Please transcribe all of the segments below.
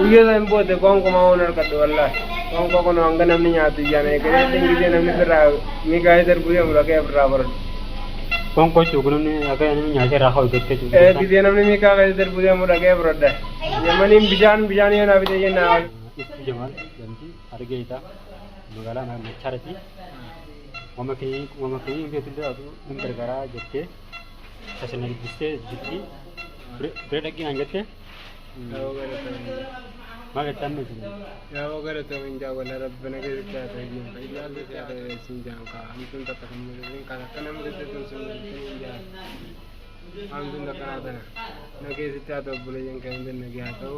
Guyyaa san booda qoonquma waan argadhu wallaahi. Qoonqoo kun hanga namni nyaatu iyyaan eegalee gisee namni birraa migaa darbu deemu dhaqee birraa baradhu. Qoonqoo jechuun namni akka namni nyaatee irraa hawwu jettee jechuudha. Gisee namni migaa keessa darbu deemu dhaqee fudhadha. Yamaniin bishaan bishaan yoo naa fide jennaa. Iftuu Jamaal jedhamti Hargeita magaalaa Machaarati. Wama kee hin beektu illee aduu hin gargaaraa jettee tasana dubbistee jirti. Bira dhaqii naan jette. Maal jettaa amma isin? Yaa galatoomin jaa walla rabbi na keessatti haa ta'u jiin fayyaan ta'e haa ta'e sin jaan kaa hamtuun takka sin mul'atin kan akka namni sitti sin mul'atin hin jaan hamtuun takka naa tana na keessatti haa ta'u obboleeyyan kee hundi nagee haa ta'u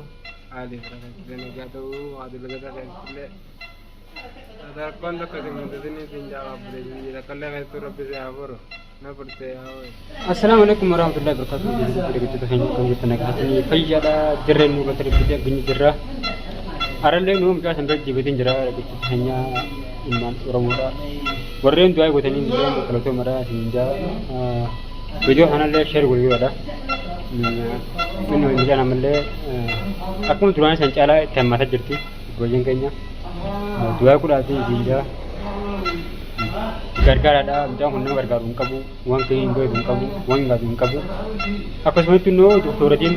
haaliif rakkattee nagee haa ta'u haa dalagata keessatti illee rakkoon takka sin mul'atin sin jaa obboleeyyan jira kallee keessattuu rabbi si haa furu na furtee yaa wayi. Assalaamu alaikum warahmatullahi wabarakatuh. Dhaggeeffattoota keenya akkam jirtan nagaatanii fayyaadha. Jirreen nu irratti darbitee arginu jirra. Arallee nu mucaa san bira jibateen jira dhaggeeffattoota keenya ilmaan Oromoodha. Warreen du'aa gootanii illee galatoomadha isin jaa. Viidiyoo kanallee sheer godhuudha. Inni mucaan ammallee akkuma duraan san caalaa itti hammaataa jirti. Goyeen keenya du'aa godhaatii isin jaa. Gargaaraadha. Mucaan kun nama gargaaru hin qabu. Waan kee hin beeku hin qabu. Waan gaatu hin qabu. Akkasumatti immoo doktooratiin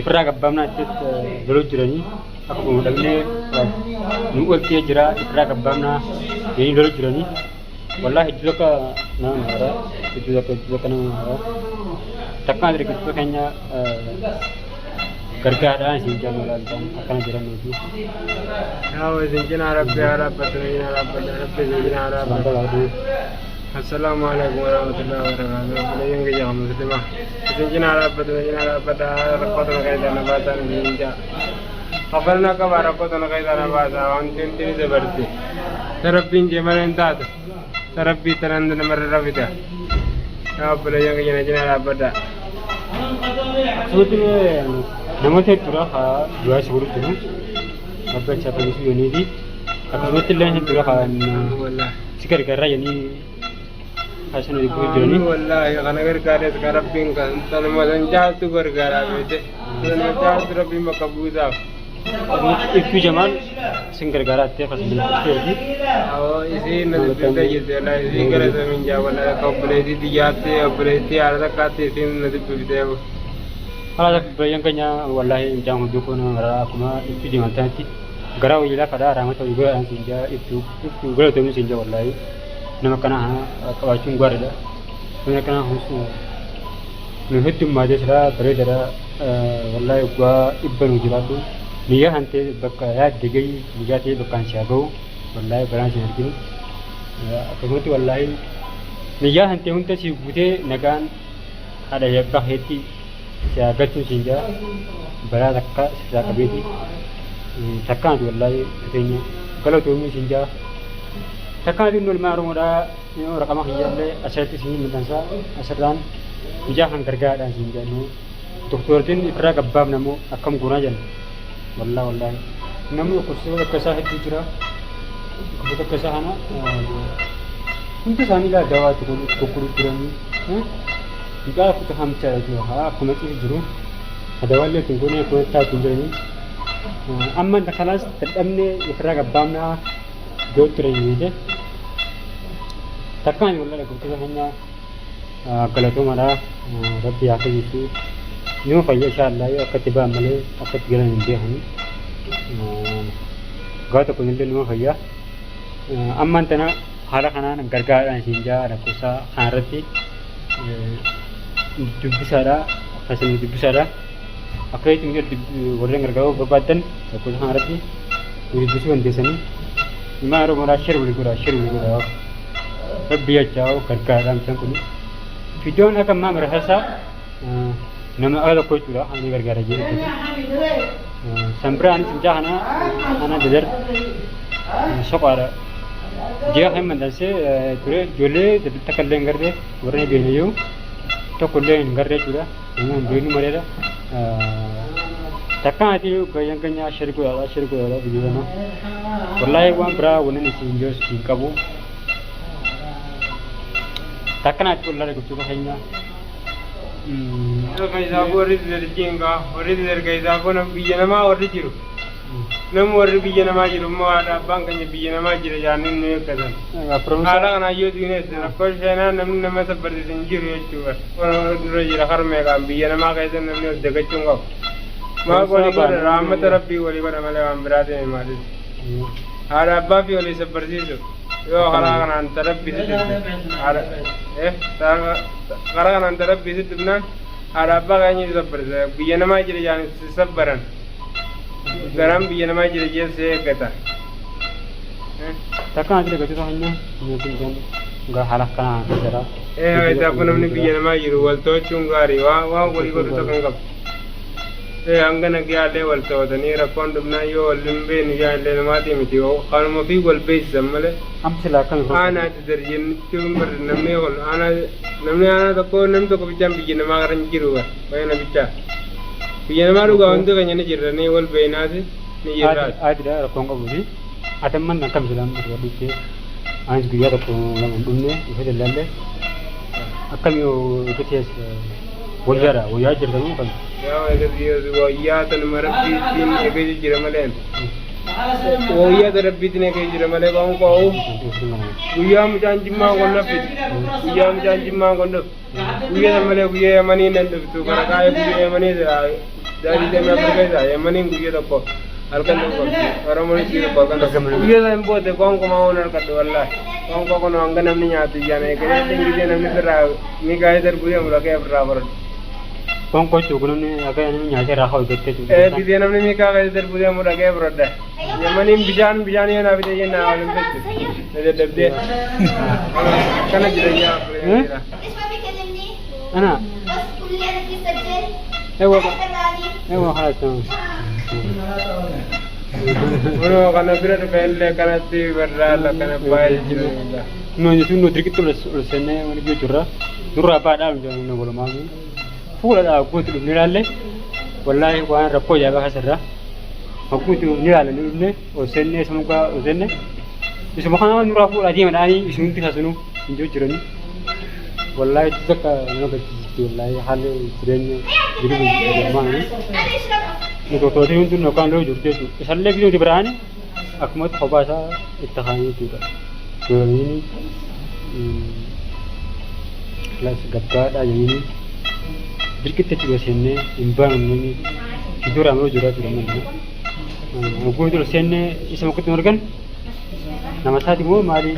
ifirraa gabbaabnaa itti loluu jiranii akkuma dhabnee nu oltee jira ifirraa gabbaabnaa jedhanii loluu jiranii. Wallaahi hedduu takka nama maara. Hedduu takka hedduu takka nama maara. Takkaan riqichuu keenya gargaaraadhaan isin jennu ilaaltan akkana jiran nuti. Yaa isin cinaa rabbi haa dhaabbatu cinaa dhaabbata rabbi isin cinaa haa dhaabbatu. Assalaamu alaikum warahmatullahi wabarakatuh. Obboleeyyan kiyya muslima. Isin cinaa dhaabbatu cinaa dhaabbata rakkoo tana keessa na baasan isin jaa. Kafalna qaba rakkoo tana keessa na baasa wanti hundi ni dabarti. Ta rabbiin jee malee hin taatu. Ta rabbii tanan namarra rafita. Yaa obboleeyyan kiyya na cinaa dhaabbadha. Akkasumatti namoota hedduudha haa du'aa isa godhu jiru. Rabbi achi haa fayyisuu jedhaniiti. Akkasumatti illee hedduudha haa si gargaaraa jedhanii haasana godhu jiranii. Wallaahi kana gargaares ka rabbiin kan tanuma san caaltu gargaaraa beete. Tanuma caaltu rabbiin bakka buusaaf. Akkasumatti Iftuu Jamaal sin gargaaraa jettee akkasuma jirti. Awoo isiin na dubbistee jirti wallaahi isiin gara samiin jaa wallaahi akka obboleettii xiyyaatti obboleettii haala takkaatti isiin na dubbistee. Haala baay'een keenya wallaahi mucaan hunduu kun maraa akkuma Iftuu Jamaal ta'etti garaa wayii lafaadha raamata wayii godhaan siin jaa Iftuu Iftuu galatoomii siin jaa wallaahi nama akkanaa qabaachuun gaariidha. Namni akkanaa nu heddummaatee silaa bareedaadha wallaahi waggaa dhibba nu jiraadhu niyyaa kan ta'e bakka yaadde gahi niyyaa ta'e bakkaan si haa gahu wallaahi balaan si hin arginu akkasumatti wallaahi niyyaa kan ta'e hunda si guutee nagaan haadha fi abbaa keetti si haa galchuun siin jaa balaa takka sirraa qabeeti takka miti wallaahi teenya galatoomii siin jaa takka miti inni ilmaan Oromoodhaa yoo raqama kiyyaallee asirratti isin maxxansa asirraan mucaa kan gargaaraadhaan isin jennu doktortiin ifirraa gabbaafna immoo akkam goonaa jenna wallaa wallaahi namni dhukkubsattoota akka isaa hedduu jira dhukkubsattoota akka isaa kana hundi isaanii laa dawaa itti gurguruu jiranii mucaa kuta hamchaa jechuudha haa akkuma ciisu jiru dawaallee ittiin goonee akkuma taa'u ittiin jiranii amma kanaas dadhabnee ifirraa gabbaafnaa joo turanii beekte takkaan wallah dhaggeeffattoota keenya galatoomaadha rabbi haa fayyisu yoo fayya insha Allah yoo akkatti ba'an malee akkatti galan hin beekani gaa tokko illee numa fayya ammaan tana haala kanaan gargaaraadhaan isin jaa lakkoofsa kanarratti dubbisaadha akkasuma dubbisaadha akka itti warreen gargaaruu barbaaddan lakkoofsa kanarratti dubbisuu dandeessanii ilmaan Oromoodhaa share walii godhaa share walii godhaa rabbi jechaa gargaaraadhaan isaan kun fiidiyoon akka ammaa marasasaa nama ala tokko jechuudha ani gargaara jedhu san bira anis mucaa kana ana dadar soqaadha ji'a kan maxxansee ture ijoollee takka illee hin garree warra hin beekne tokko illee hin garree jechuudha nama hin beeknu maleedha takka ati gayyan keenya share godhaadha share godhaadha biyya kana wallaahi waan biraa wannan isin jiru hin qabu takka naatti wallaahi gochoota keenya Keessaafu warri darjiingaa warri dargaggeessaa biyya namaa warri jiru. Namni warri biyya namaa jiru immoo haadha abbaan keenya biyya namaa jira jaanii nu eeggatan. Haala kanaan yoo diinees rakkoo seenaa namni nama sabbarsiisu hin jiru jechuudha. Warra dura jira harmeeqaan biyya namaa keessa namni of dagachuu hin qabu. Maal walii godha rahmata rabbii walii godha malee waan biraa ta'e maalis. Haadha abbaa fi walii sabbarsiisu yoo karaa kanaan tarabbii si dhufne haadha karaa kanaan tarabbii si dhufnaan haadha abbaa keenya si sabbarsiisa biyya namaa jira jaanii si sabbaran. Garaan biyya namaa jira jee si eeggata. Takka ati dagachuu ta'anya nyaati kan ga haala akkanaa jira. Ee takku namni biyya namaa jiru wal to'achuun gaarii waan waan walii godhu tokko hin qabu. Ee hanga nagayaallee wal to'atanii rakkoon dhufnaan yoo wal hin beeknu jaallee namaatii miti kanuma fi wal beeksisan malee. Amma silaa akkami Aanaatti darjenitti hin barre namni ol aanaa namni aanaa tokko namni tokko bichaan biyya namaa gara hin jiru bara baay'ina bichaa. Biyya namaa dhugaa hundi keenya ni jirra ni wal beeynaati ni jirraati. Aadidha rakkoon qabuu fi atamman akkam silaan dhugaa dhuftee anis guyyaa tokko lama hin dhumne dhufe dallaalle akkami eeggatees wayyaadha wayyaa jirtamu kan. Yaa eegas wayyaa tanuma rabbiitiin eegee jira malee. Wayyaa ta rabbiitiin eegee jira malee qoonqoo guyyaa mucaan jimmaa kun dhufti guyyaa mucaan jimmaa kun dhufti. Guyyaa san malee guyyaa Yamanii nan dhuftu barakaa'ee guyyaa Yamanii daadii damee afur keessa Yamaniin guyyaa tokko halkan tokko Oromoon isii tokko halkan tokko guyyaa san booda qoonquma waan harkadhu wallaahi qoonqoo kun hanga namni nyaatu ijaan eegalee gisee namni birraa ni gaa'ee darbuu deemu dhaqee ofirraa baradhu. Qoonqoo jechuun namni akka namni nyaatee irraa hawwu jettee jechuudha. Gisee namni miikaa keessa darbuu deemu dhaqee fudhadha. Yamaniin bishaan bishaan yoo naa fide jennaa waliin beektu. Na dadhabdee. Kana jireenyaa jira. ليش ما بيكلمني؟ Ana بس قول لي انا في سجل ايوه راني ايوه خلاص تمام. Kunoo kana bira dhufe illee kanatti barraa kana baay'ee jira. Nu jechuun nu dirqitti ol seennee wani jechuudha. Nurraa baadhaa nu jedhamu nu walumaa fuula dhaa guutu dhufne ilaalle wallaahi waan rakkoo ajaa'ibaa keessa Hogguu ni ilaalla ni dhufne ol seennee isa mukaa ol seenne isuma kana nurraa fuudhaa deemadhaanii isinumti kaasinu hin jiru jiranii. Wallaahi takka nama gaddisiisti wallaahi haalli jireenya jiru jirmaanii. انا اشرب Nu doktorri hundi nu kan loo jirtu jechuudha. Isallee biyyooti biraan akkumatti kophaa isaa itti kaa'anii jechuudha. Dooniin kilaas gabbaadhaa jedhanii dirqitti achi seennee hin baanu namni fidura ammoo jira jechuudha manni. Hogguu dura seennee isa mukkatti nu argan nama isaati moo maali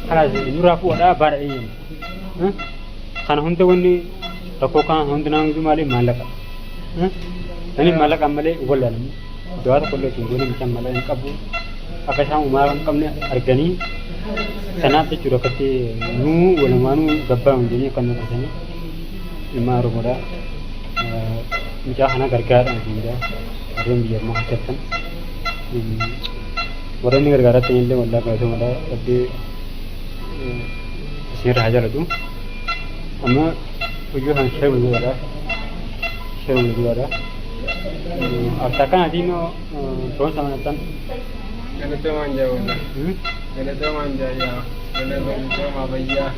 kalaas nurraa fuudhaa baadha dhiyyan. Kana hunda wanni rakkoo kana hunda nama gidduu maali maallaqa. Namni maallaqaan malee wallaalamu. Dawaa tokko illee ittiin goone mucaan maallaqa hin qabu. Akka isaan uumaa hin qabne arganii sanaaf jechuudha akkatti nuu walumaanuu gabbaa hundeenii akka nu qabsanii ilmaan Oromoodhaa. Mucaa kana gargaaraadhaan isin jira warreen biyya ormaa hojjettan. Warreen gargaaratti illee wallaa galatomadha rabbi isinirra haa jaalatu. Amma hojii kana share walii godhaadha. Share walii godhaadha. Artaa kanaatiin firoon amanatan. Galatoomaan jaa walaa. Galatoomaan jaa yaa. Galatoomaa fayyaa.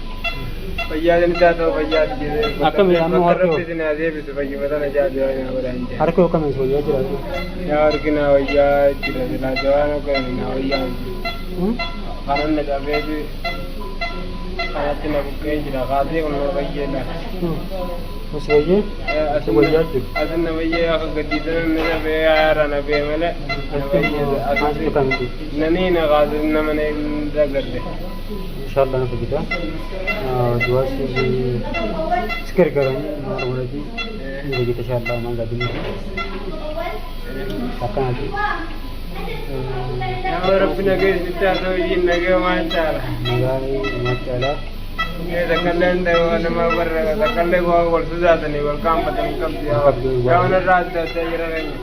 Fayyaa dandaa ta'u fayyaa jedhee. Akkami amma Bakka harki rabbi isin haa deebisu fayyuma tana jaa du'aa naa godhaan jaa. Harki akkami wayyaa jira. Yaa harki naa wayyaa jira silaa du'aa na godhan naa wayyaa. Kanan na cabeeti kanatti na buqqee jira kaasee kun na fayyeedha. Wayyee wayyaa jiru. Asin na bayyee akka gaddiisan na cabee yaara na bee malee na fayyeedha. Maal kamiti? Nanii na kaasee nama na hin dagadde. Inshallah na fajjita. Du'aa si gargaaranii maal godhati ni fajjita inshallah maal gaadini. Akkanaati. Yaa rabbi nagee sitti haa ta'u iyyuu nagee maal caala. Nagaa maal caalaa. Takkallee nama warra takkallee wal sodaatanii wal qaanfatanii qabdi. Yaa wanarraa adda addaa jira keenya.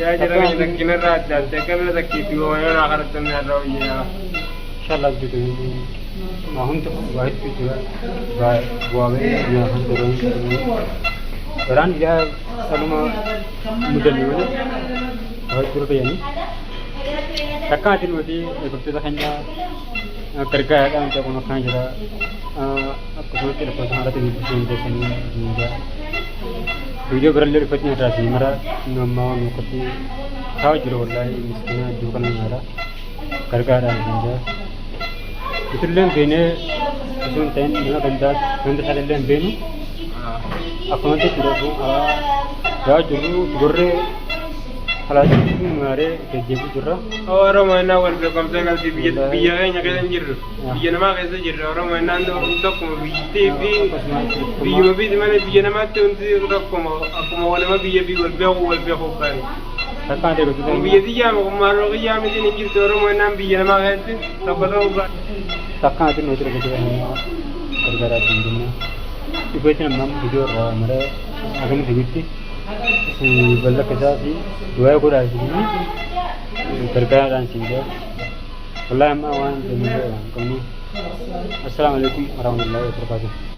Yaa jira keenya takkinarraa adda addaa akkana takkiitti yoo naa kadhattan irra hojii. Inshallah jiru waa hundi waa hedduu jira. Bu'aa bahii kan jiran. Garaan ijaa saluma mudanne malee waa hedduu fayyanii. Takka ati nuti eegdota keenya gargaaraadhaan mucaa kun akkana jira. Akkasumatti lakkoofsa irratti dubbisuu dandeessanii jira. Viidiyoo birallee dhufatiin irraa si mara inni ammaa waan nukkatti taa'u jiru wallaahi miskiina iddoo kana nyaata gargaaraan hin jira. Itullee hin beeknee osoo hin ta'in nama gandaa ganda isaallee hin beeknu akkuma jechuudha kun alaa yaa jirru gorree alaa jirru maaree deddeebi'u jirra. Oromoo innaa wal beekamtee qabdi biyya biyya keenya keessa hin jirru. Biyya namaa keessa jirra. Oromoo innaan tokkuma biyyittii fi biyyuma fi mana biyya namaatti hundi tokkuma akkuma waluma biyya fi wal beeku wal beeku kan. Takkaan ta'e gochuudha. Kun biyya xiyyaama kun maaloo xiyyaama isin hin jirtu Oromoo innaan biyya namaa keessatti tokko ta'uu baate. Takkaan ati nuti gochuudha gargaaraa hin jenna. Dhufeetiin ammaa viidiyoo irraa mara hagam fiigutti bal'aa isaa fi du'aa godhaa fi gargaaraadhaan siin jira. Wallahi amma waan jennee hin qabnu. Assalaamu alaikum warahmatullahi wabarakatuh.